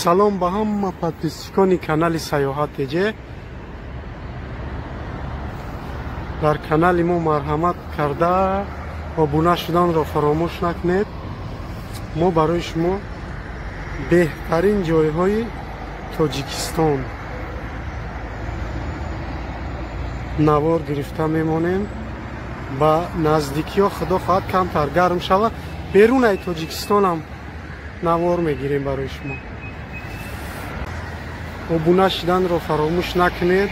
Салом ба ҳама подписчикони канали Саёҳат ТЖ. Дар канали мо марҳамат карда обуна шуданро фаромӯш накунед. Мо барои шумо беҳтарин ҷойҳои Тоҷикистон навор гирифта мемонем. Ба наздикиҳо худо хоҳад камтар гарм шавад, берунаи Тоҷикистонам навор мегирем барои шумо. Обуна шуданро фаромӯш накунед.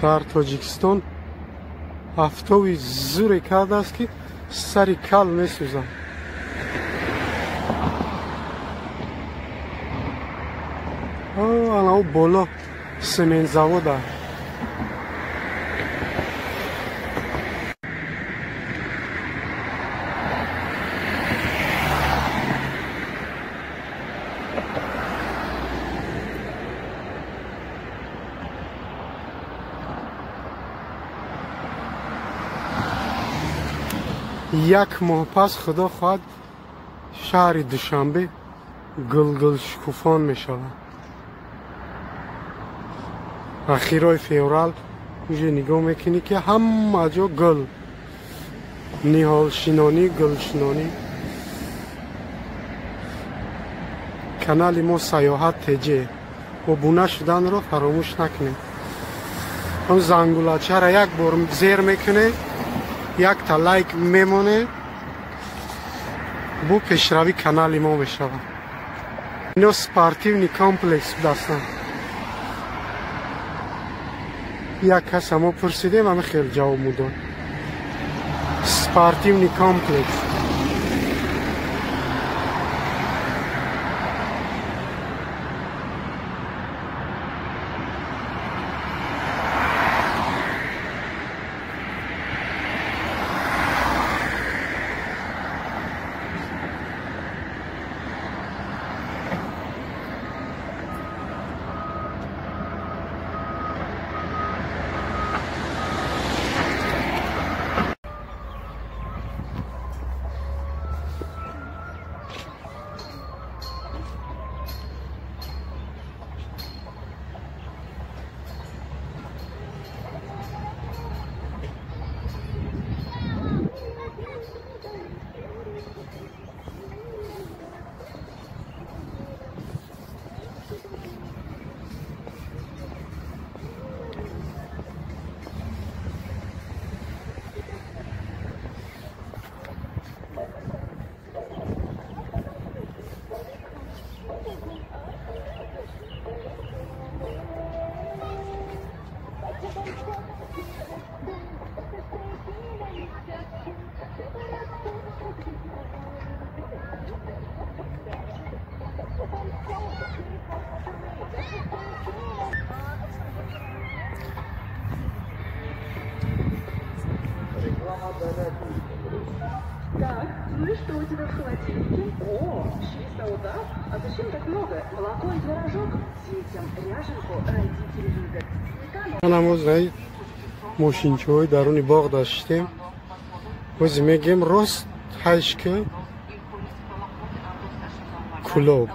Дар Тоҷикистон ҳафтови зуре кардааст, ки сари кал месӯзад. Ана боло сементзавода. Як моҳ пас худо хоҳад шаҳри Душанбе гулгул шукуфон мешавад. Ахирои феврал уже нигоҳ мекунӣ, ки ҳама ҷо гул, ниҳолшинонӣ, гулшинонӣ. Канали мо Саёҳат ТЖ. Обуна шуданро фаромӯш накунед. Он зангулачаро як бор зер мекунед, якта лайк мемонед, бу пешравӣ канали мо мешавад. Ино спортивный комплекс будастанд. Як каса мо пурсидем, ами хел ҷавоб мудод. Спортивный комплекс. Так, ну и что у тебя в холодильнике? О, 6 солдат? А зачем так много? Молоко и творожок? Детям ряженку родители любят. Намозай мошинчаҳои даруни боғ даштем. Ҳози мегем рост ҳашка Кӯлоб.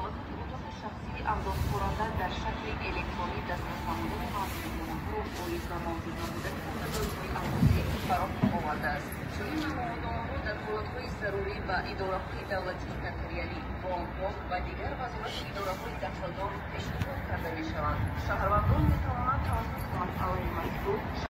Ба идораҳои давлатии нотариалӣ, бонкҳо ва дигар вазорати идораҳои дахлдор пешниҳод карда мешаванд. Шаҳрвандон метавонанд тавассути масъалаи мазкур